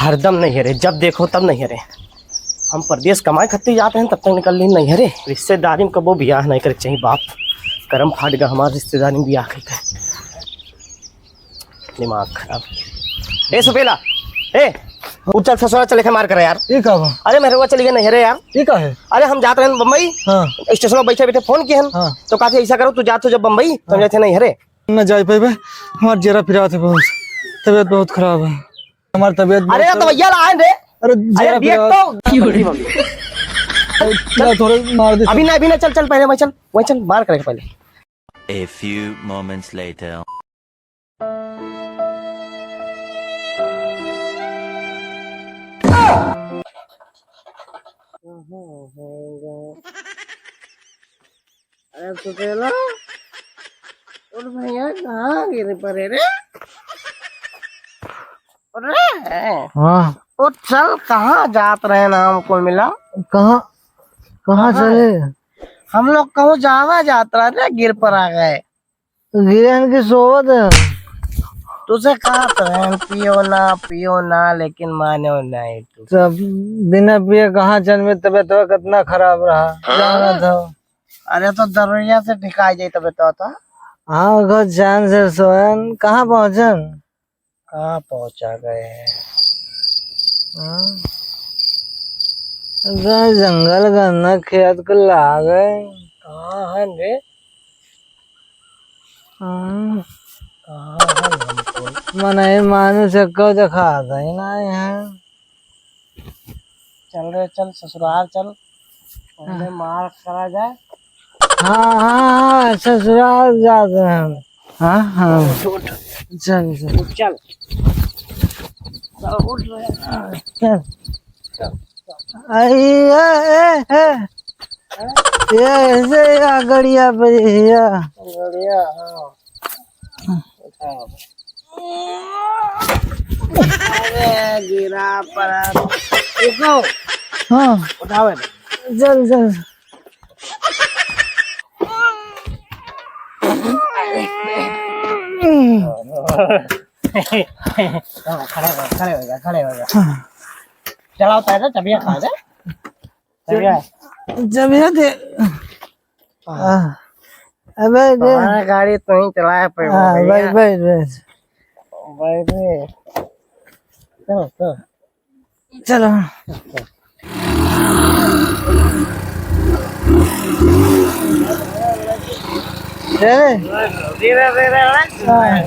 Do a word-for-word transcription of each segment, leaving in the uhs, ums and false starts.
हरदम नैहरे, जब देखो तब नैहरे। हम परदेस कमाए खत्ती जात रहन, तब तक निकल ली नैहरे। रिश्तेदारी में कबो बियाह नहीं करे चाहिए बाप। करम फाट गा हमार रिश्तेदारी में बियाह कइके। दिमाग खराब। ए सुपेला, ए, उ चल ससुरा चले के मार करे यार। ई का बा? अरे मेहरुआ चली गई नैहरे यार। ई का है? अरे हम जात रहन बम्बई। हाँ। स्टेशन में बैठे बैठे फोन किहन। हाँ। तो कहते ऐसा करो, तू जात हो जब बम्बई, तो हम हाँ। जाते नैहरे। न जाए पाइबे, हमार जेरा पिरात है बहुत, तबीयत बहुत खराब है। हमार तबीयत अरे बहुत तो भैया ला आए रे। अरे अरे जेरा बिया पिरात। तो ला थोड़े मार दे। अभी ना, अभी ना, चल चल पहले वहीं चल, वहीं चल मार करे पहले। A few moments later. अरे सुपेला, उठ भैया, कहाँ गिरे पड़े रे? अरे, हाँ। उठ चल, कहाँ जात रहे ना हमको मिला? कहाँ, कहाँ कहाँ चले? हम लोग कहूँ जावा जात रहे रे, गिर पड़ा गए। गिरे हन की सोवत है। तुझसे कहत रहे, पियो ना, पियो ना, लेकिन माने नहीं तू। सब बिना पिए कहाँ जन्मे, तबीयत तो कितना खराब रहा, जानत हो। अरे तो दरोइया से ढिकाई जाई तबे तो होता। हाँ, ओकर जान से सोयन, कहाँ पहुँचन? कहाँ पहुँचा गए हैं? हाँ? अगर जंगल गन्ना खेत के लागे। कहाँ है रे? हाँ। कहाँ है हमको? मनई मानुष एक्को देखात ही ना है। चल रे, चल ससुराल चल, पहले हाँ। मार करा जाए। हाँ, हाँ, हाँ, ससुराल जाते हैं हम। हाँ, हाँ। उठ, उठ। चल, चल। उठ, चल। चल, उठ रे। चल। चल, चल। आई, ए, ए, ए। हाँ? ये ऐसे या गड़िया पे या। गड़िया, हाँ। उठाओ। अरे, गिरा पड़ा। उठाओ। हाँ। उठाओ इधर। चल, चल। हाँ, खड़े हो, खड़े हो जा, खड़े हो जा। हाँ। चलाओ, ताजा, चाबियाँ कहाँ है? चलिए। जब ये दे। हाँ। हाँ। अबे दे। तुम्हारा गाड़ी तो ही चलाए पे हाँ, भैया। बैठ, बैठ, बैठ। बैठ रे। चलो, चलो। चलो। ए। धीरे, धीरे, हाँ।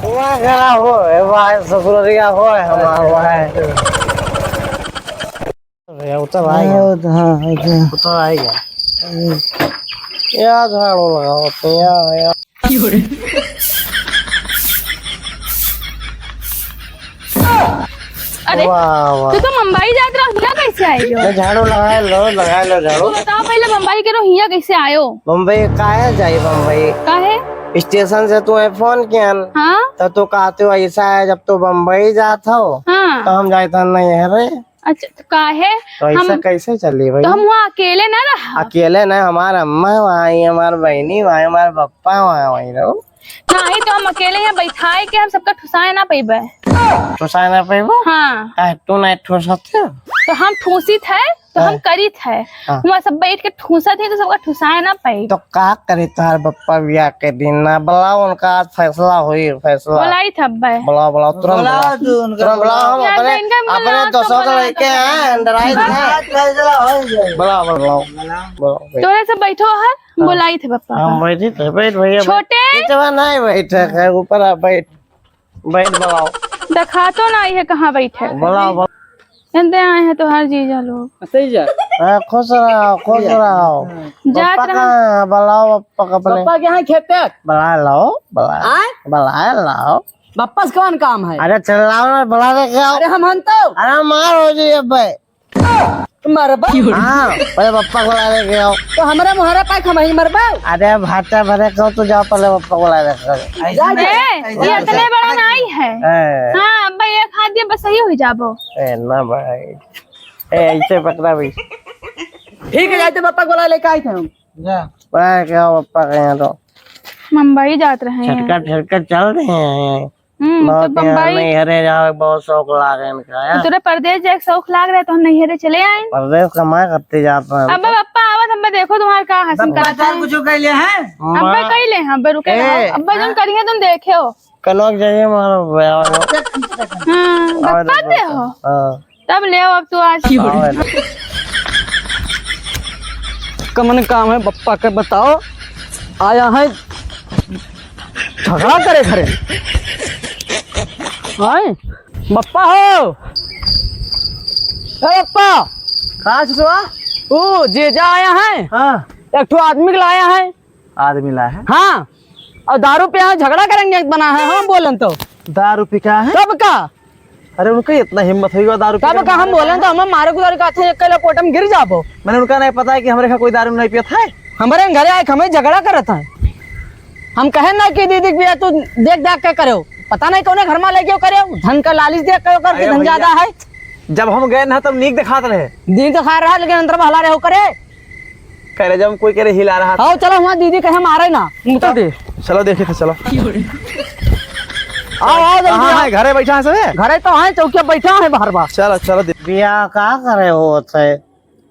वाह, खड़ा हो, ए भाई, ससुररिया हो, हमार भाई। भैया, उतर आएगा। हाँ, उतर, हाँ, उतर। उतर आएगा। हम्म। या झाड़ू लगाओ, तो या, या। अरे, वाह, वाह। तू तो मुंबई जात रहो, हियाँ कैसे आए हो? मैं झाड़ू लगाए लो, लगाए लो झाड़ू। बताओ पहले, मुंबई के रहो, हियाँ कैसे आयो? मुंबई काहे जाई मुंबई? काहे? स्टेशन से तू फोन किया न, हाँ? तो तू कहते हो ऐसा है, जब तू बम्बई जात हो, हाँ। तो हम जाते नहीं है रे। अच्छा, तो काहे? तो ऐसा हम कैसे चली भाई? तो हम वहाँ अकेले ना रहा। अकेले ना, हमार अम्मा वहाँ आई, हमार बहनी वहाँ आई, हमार पप्पा वहाँ आई रहो। नहीं, तो हम अकेले यहाँ बैठाए के हम सबका ठुसाए ना पैबे। ठुसाए ना पैबो? हाँ। काहे तू नहीं ठुसत है? तो हम ठूसित है, तो हम हाँ। करित है। हाँ। वहाँ सब बैठ के ठूसत है, तो सबका ठुसाए ना पाई। तो का करे तोहार बप्पा बियाह के दिन ना बुलाओ उनका, आज फैसला होई, फैसला। बुलाई था अब्बे। बुलाओ, बुलाओ, तुरंत बुलाओ। बुलाओ तू उनका, तुरंत बुलाओ, हम यार, अपने, इनका अपने बुलाओ, दोस्तों को बुलाओ, लेके बुलाओ। हैं, डराई हाँ, थे। फैसला हो जाए। बुलाओ, बुलाओ, बुलाओ। बुलाओ, बैठ। तोरे से बैठो है, हाँ। बुलाई थे बप्पा हम का। बैठी थे, बैठ भैया, बैठ। छोटे। नीचवा नहीं बैठे है, ऊपर आ, बैठ। बैठ बुलाओ। देखा तो ना है कहाँ बैठे। बुलाओ, बुलाओ। एनते आए हैं तोहार जीजा लोग। सही जा। हाँ, खुश रहो, खुश रहो। जात बप्पा रहा। कहाँ है? बुलाओ बप्पा का अपने। बप्पा के यहाँ खेते। बुला लाओ, बुला। आय? बुला लाओ। बप्पा से कौन काम है? अरे चिल्लाओ ना, बुला के क्या? अरे हम हन तो। अरे मार हो जी अब्बे। मरबा? हाँ, पहले पप्पा को ला लेके आओ। तो हमारा मुहारा पाए हम ही मरबा? अरे भाटा भरे को तो जाओ, पहले पप्पा को ला लेके आओ। जा, जा। ए, ये इतने बड़ा नहीं है। ए। हाँ, अब एक हाथ दिए बस सही हो जाबो। ए, ना भाई। ए, ऐसे पकड़ा भाई। ठीक है, जाते पप्पा को ला लेके आए थे हम। जा। पाए क्या पप्पा के यहाँ तो। मुंबई जात रहे हैं। छटका छटका चल रहे हैं। हम्म, तो बहुत यहाँ बम्बई नैहरे जावे के बहुत शौक लागे इनका, तो यार। तोरे परदेस जाए के शौक लाग रहे, तो हम नैहरे चले आए। परदेस कमाए करते जात हैं हम अब्बा, तो। पप्पा आवत, अब्बा देखो तुम्हार का हसीन बप्पा करत जान है। कुछ कइले हैं? अब्बा मैं कइले हैं, अब्बा रुके ए, रहो। अब्बा जौन हाँ। करिहे तुम देखे हो। कनक जाइए मारो बयार। हाँ, आवे बप्पा दे दे हो। हाँ। तब ले आओ अब तू आज। आवे दे। कमन काम है बप्पा के बताओ, आया है झगड़ा करे घरे। आए बप्पा हो, ए बप्पा। का ससुआ? ओ जीजा आया है। हाँ। एक ठो आदमी के लाया है। आदमी लाया है? हाँ। और दारू पे यहाँ झगड़ा करेंगे बना है, हम बोलन तो। दारू पी का है? कब का? अरे उनका इतना हिम्मत होइगा दारू पी तब के का हम मारे बोलन का? तो हम मारे को दारू का थे, एक किलो कोटम गिर जाबो। मैंने उनका नहीं पता है कि हमरे यहाँ कोई दारू नहीं पियत है। हमरे घरे आए, हमें झगड़ा करत है। हम कहे ना कि दीदी के बिया तू देख दाख के करे हो। पता नहीं कौने घर में लेके करे हो। धन का लालच देख के करके अरे धन भैया, ज्यादा है। जब हम गए ना तब नीक दिखात रहे। नीक दिखा रहा लेकिन अंदर में हला रहे हो करे। करे जब कोई करे हिला रहा था। आओ चलो वहाँ दीदी कहे मारे ना। मुझे दे। चलो देखे थे, चलो। आओ, आओ, जल्दी कहाँ आओ। है? घरे बैठा है सबे? घरे तो है, चौकिया बैठा है बाहर बाहर। चलो, चलो दे। बियाह का करे होत है?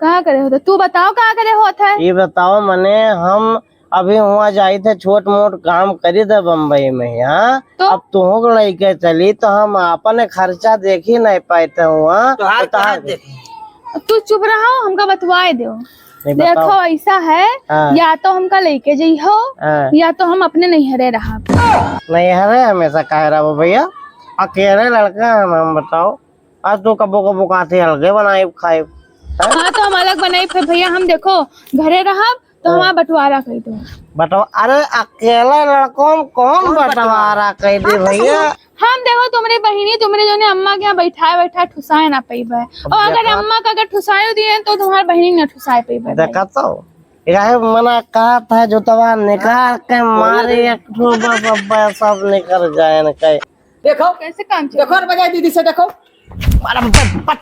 का करे होत है? तू बताओ का करे होत है? ये बताओ मने, हम अभी हुआँ जाइत है छोट मोट काम करी थे बम्बई में, हाँ? तो? अब तुहूँ के लइके चली तो हम आपन खर्चा देखी नहीं पाइत हुआँ। तोहार तो तोहार कहाँ देखी? तू चुप रहो, हमका बतवाए दो। नहीं, बताओ। देखो, ऐसा है, हाँ। या तो हमका लेके जइहो, हाँ। या तो हम अपने नैहरे रहब। नैहरे हमेशा काहे रहबो भैया? अकेले लड़का हम, हम बताओ। आज तो कबो कबो काथे अलगे बनाइब खाइब। हाँ? हाँ, तो हम अलग बनाइब, फिर भैया हम देखो घरे रहब, तो हाँ। हमारा बंटवारा कर दो। बंटवा-, अरे अकेले लड़कों में कौन कौन बंटवारा? बंटवारा कर दे हाँ, तो भैया? हम देखो, तुम्हारी बहिनी, तुम्हारे जोने अम्मा के यहाँ बैठाए, बैठाए ठुसाए ना पइबे। अब और अगर देखा। अम्मा का अगर ठुसाए दिए, तो तुम्हारी बहिनी ना ठुसाए पइबे। देखा तो, यही मना कहत है, जुतवा निकाल के मारे एक ठो, बस अब सब निकल जाए न कहे। देखो, कैसे काम चल देखो, रहा? और बजाए दीदी से देखो। अरे बट, बट।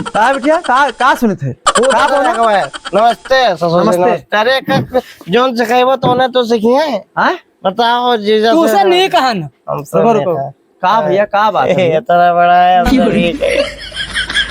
का बिटिया, का, का सुनत है? वो का तो बोला? देखो है। नमस्ते, ससुर जी, नमस्ते। नमस्ते। अरे, का, जोन सिखाइबो, तो उन्हें तो सीखिए। हाँ? बताओ जीजा तू से से नहीं कहन। हमसे रुको, नहीं रुको। कहा। का भैया, का बात है ए, भैया? इतना बड़ा है, हमसे नहीं कहे।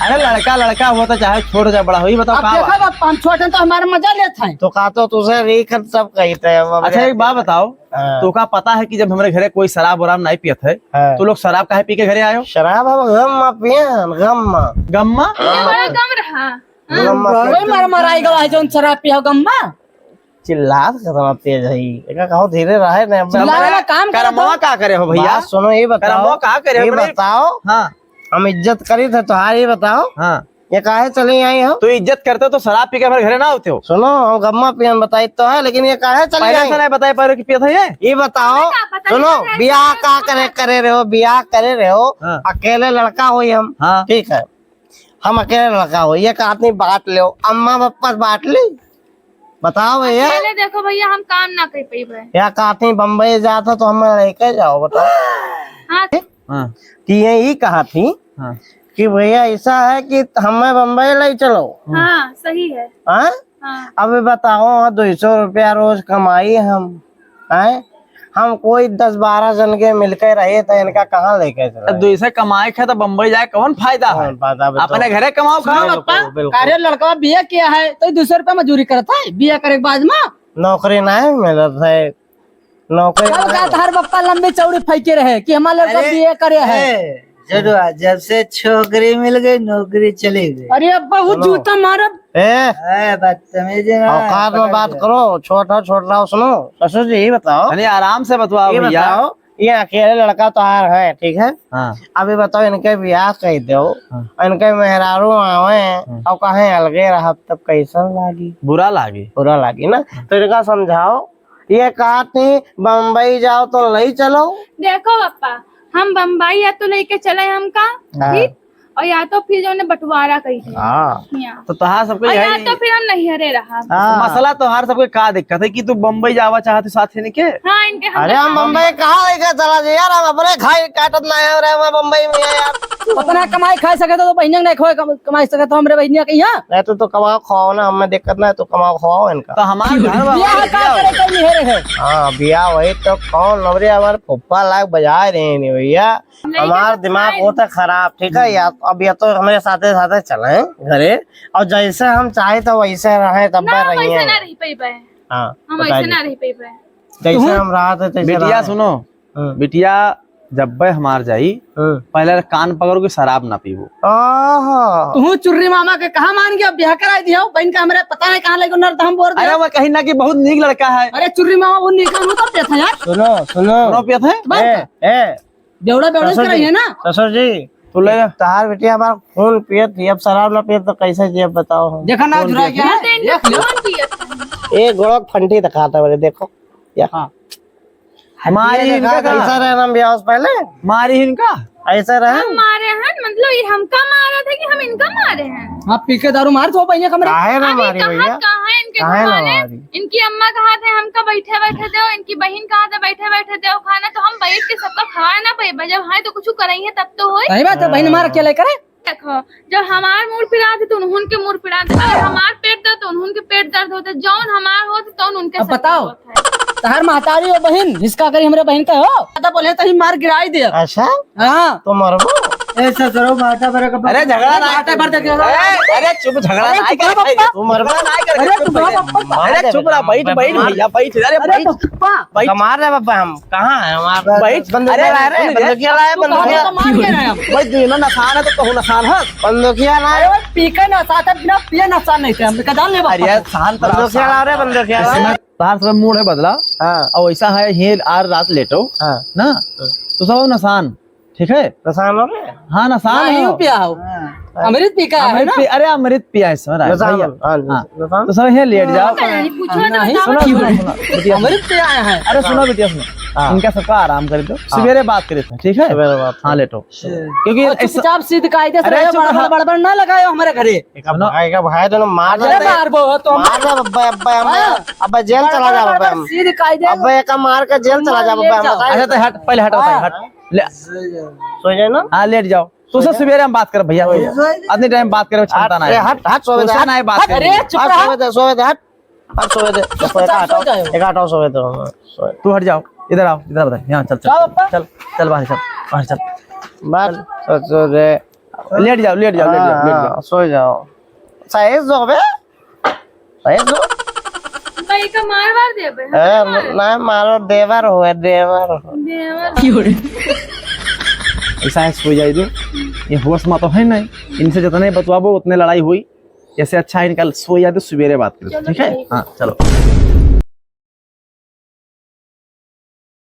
अरे लड़का, लड़का हुआ तो चाहे छोट हो चाहे बड़ा हो, ये बताओ अब का देखो बात? बाप, हम छोटे तो हमारा मजा लेत हैं। तो का तो तुझे नहीं कर सब कहते हैं, अब अच्छा, एक बात बताओ, हाँ। तो का पता है कि जब हमारे घरे कोई शराब वराब नहीं पियत है, हाँ। तो लोग शराब काहे पी के घरे आयो? शराब हम गम मा पियन, गम मा। गम मा? ये बड़ा गम रहा। हाँ। गम मा कोई पियन। मर मराई गवा है, जोन शराब पिया गम मा? चिल्लात कितना तेज है, एका कहो धीरे रहे ने। चिल्ला वाला काम करत करमवा हो। का करे हो भैया? बात सुनो, ये बताओ, करमवा का करे हो ये अपने? बताओ, हाँ। हम इज्जत करी थे तोहार, ये बताओ, हाँ। ये काहे चली आई हो? तो इज्जत करते हो तो शराब पी के हमारे घरे ना होते हो। सुनो, हम गम्मा पियन बताई तो है, लेकिन ये काहे चली पहले आई? से नहीं बताए पा रहे कि पियत है ये? ये बताओ, हमें का पता सुनो, नहीं बियाह का करे, करे रहे हो, बियाह करे रहे हो, हाँ। अकेले लड़का हो हम, हाँ। ठीक है, हम अकेले लड़का हो, ये का आदमी बांट लो, अम्मा बप्पा से बांट ली, बताओ भैया। अकेले देखो भैया, हम काम ना कर पइबे। या कहती बम्बई जात हो तो हमें लेके जाओ, बताओ। हाँ। हाँ। कि ये ही कहा थी हाँ। कि भैया ऐसा है कि हमें बम्बई ले चलो। हाँ, सही है। हाँ? हाँ। अब बताओ, दो सौ रुपया रोज कमाई हम, हैं? हम कोई दस बारह जन के मिलके रहे थे, इनका कहाँ लेके चला? अब दो सौ कमाए के तो बम्बई जाए, कौन फायदा है? कौन फायदा बताओ? अपने घरे कमाओ, खाओ। बिल्कुल, बिल्कुल। अरे लड़का बिया किया है, तो दो सौ रुपया मजूरी करता है, बिया करे के बाद में? नौकरी नहीं मिलत है, नौकरी कब नहीं। का तोहार बप्पा लंबी चौड़ी फेंके रहे कि हमारे लड़का अरे, बिया करे है? ए, जदुआ, जब से छोकरी मिल गई, नौकरी चली गई। अरे अब्बा, वो सुनो। जूता मारब। ए, ए, बदतमीजी ना, औकात में पकड़ बात के। करो, छोट हो, छोट रहो, सुनो। ससुर जी, ये बताओ। अरे, आराम से बतवाओ ये भैया। बताओ, ये अकेले लड़का तोहार है, ठीक है? हाँ। अब ये बताओ, इनके बियाह कह दो, हाँ। इनके मेहरारू आवे, हाँ। और कहें अलगे रहब, तब कैसन लागी? बुरा लागी। बुरा लागी ना? हाँ। तो इनका समझाओ, ये कहत ही बम्बई जाओ तो लई चलो। देखो पप्पा, हम बम्बई या तो लेके चले हमका, हाँ। ठीक? और या तो फिर जौन है बंटवारा कइ दे। हाँ। यहाँ। तो तोहार सबके और यही या तो फिर हम नैहरे रहा। हाँ। मसला तोहार सबके का दिक्कत है कि तू बम्बई जावा चाहत है साथ इनके? हाँ, इनके हम अरे, हम बम्बई कहाँ लेके चला जाए यार, हम अपने खाई काटत ना है, अरे, हम बम्बई में है यार। अपना कमाई खाई सके तो बहिनिया नहीं खोए, कम-, कमाई सके तो हमरे बहिनिया के यहाँ। नहीं, तू तो कमाओ खाओ ना, हमें दिक्कत ना है, तू कमाओ खाओ इनका। तो हमार घर में बियाह का करे, कहीं नहीं है रे। हाँ, बियाह वही तो कौन, हमरे हमारे फुफ्फा लाग बजाए रहे हैं भैया। लइका हमार सब दिमाग खाए होता खराब, ठीक है यार। अब या तो हमरे साथे साथे चले घरे, और जैसे हम चाहे तो वैसे रहे, तब ना, रहिए। वैसे ना रह पइबे। हाँ, हम बताइए। वैसे ना रह पइबे। जैसे तू हम रहा थे, तैसे बिटिया रहे। सुनो, हाँ। बिटिया जब्बे हमार जाई, हाँ। पहले कान पकड़ के शराब ना पीबो। ओहो। तू चुर्री मामा के कहाँ मान गया, ब्याह कराई दिया, बहन का हमरे पता नहीं कहाँ लेके नर हम बोल अरे, दिया। वो कहीं ना कि बहुत नीक लड़का है। अरे चुर्री मामा, वो नीक लड़का तो पियत है यार। सुनो, सुनो। सुनो, पियत है? बंद ए, कर। ए, बेवड़ा बेवड़ा ससुर कराई जी, है ना? ससुर जी, तो ले। तहार बिटिया हमार खून पियत थी, अब शराब ना पियत तो कैसे जियब बताओ हम? देखा ना, खून जुरा पियत गया थी। है, देख लो। खून पियत है। एक गोड़ों फंटी दिखाता मेरे, देखो। या। हाँ। मारी ये इनका देखा, का? ऐसा रहे ना हम ब्याह से पहले। मारी इनका? ऐसा रहे। हम मारे हैं, मतलब ये हमका मारा था कि हम इनका मारे हैं? हाँ, पी के दारू मार तो भैया कमरे। काहे ना अभी मारी कहाँ, भैया? कहाँ इनके काहे ना घुमाने? मारी? इनकी अम्मा कहा थे हमका बैठे बैठे दो, इनकी बहिन कहा थे बैठे बैठे दो खाना, तो हम बैठ के सबका खवाए ना पाए, जब हाँ तो कुछ करई है तब तो होई। सही बात है, बहिन मार अकेले करे। देखो, जब हमार मूड़ पिरात है तो उन्हन के मूड़ पिरात है, अगर हमार पेट दर्द तो उन्हन के पेट दर्द होता है, जौन हमार होत है तौन उनके अब साथ बताओ, होत है। तहार महतारी और बहिन हिसका करी हमरे बहिन का हो, ज्यादा बोले तो ही मार गिराई दे। अच्छा? हाँ। तो मरबो? ऐसा करो, बाटा भर के अरे झगड़ा ना बाटा भर दे के ए, अरे चुप, झगड़ा अरे ना चुप रहो कर, पप्पा। तू मरबो ना कर, अरे चुप चुप रहो रहो। पप्पा। अरे चुप रहा, बैठ, बैठ भैया, बैठ। अरे अरे बैठ। पप्पा। बैठ। मार रहे बाबा हम, कहाँ है हमार? बैठ। बंदूक अरे, लाए रे, सुन, बंदूक लाए, तू बंदूक कहा लाए। तो मार के रहे हम। भाई, तू इन्होंने नसान है तो कहूँ नसान है। बंदूकिया ना अरे है। भाई, पी के नसा था, बिना पिए नसा नहीं थे, हम कहा जान ले बाबा। अरे यार, शांत रहो, बंदूकिया लाओ रे, शांत रहो। बंदूकिया लाओ। इसमें तार सब मूड है बदला। हाँ। और वैसा है, ये आर रात लेटो। हाँ। ना? हाँ। तो सब नसान, ठीक है? नसान हो रे? हाँ, नसान नहीं हो। पिया हो। हाँ। अमृत पी का है अमृत ना? पी, अरे अमृत पिया है, समझ रहा है नसान, भैया? हाँ, हाँ। नसान। तो सब यहाँ लेट जाओ। हाँ, नहीं, पूछो ना, नहीं, बताओ। सुनो, सुनो, सुनो, बिटिया सुनो। अमृत पिया है। अरे सुनो बिटिया सुनो, हाँ। इनका सबका आराम कर दो, हाँ। सवेरे बात करे थे, ठीक है? सवेरे बात हाँ, करो। लेटो। क्योंकि और ऐसा चुपचाप सीध कायदे से अरे रहो, चुप बड़बड़, रहो। बड़बड़ ना लगायो हमारे घरे। एक अब सुनो। भाई, एक अब भाई दोनों मार अरे देते। मारबो हो तो हम मार दे, अब्बे, अब्बे, हम, हाँ। अब्बे जेल चला जा, अब्बे हम। सीध कायदे अब्बे एक मार के जेल चला जा, अब्बे हम। अच्छा, तो हट, पहले हट, हाँ। हट। ले। सो जाए ना? हाँ, लेट जाओ। तो सो सवेरे हम बात करब भैया। सो जाओ। अतने टाइम बात करे क्षमता ना है। हट, हट, सो जा, तुझसे हट। ना है बात हट, करनी। अरे, चुप हट, रहा। सो जा, सो जा, हट। हट, सो जा। चुप, एक चुप, हटाओ, सो जाओ। एक हटाओ, सो जा, हाँ, सो जा। तू हट जाओ, इधर आओ, इधर बताए। यहाँ चल, चल, क्या चल, पापा? चल, चल बाहर चल, बाहर चल। बात, सो, सो दे। लेट जाओ, लेट जाओ, लेट जाओ, हाँ, लेट जाओ। हाँ, सो जाओ। सही सो बे। सही सो। भाई का मार वार देबे, ए, हम मार। ना मारो, देवर हुए, देवर हुए। देवर। ऐसा है, सो जाए दो। ये होश में तो है नहीं, इनसे जितने बतवाबो उतने लड़ाई हुई। ऐसे अच्छा है, इनका सो जाए दो, सवेरे बात करते, चलो ठीक है? ठीक। हाँ, चलो।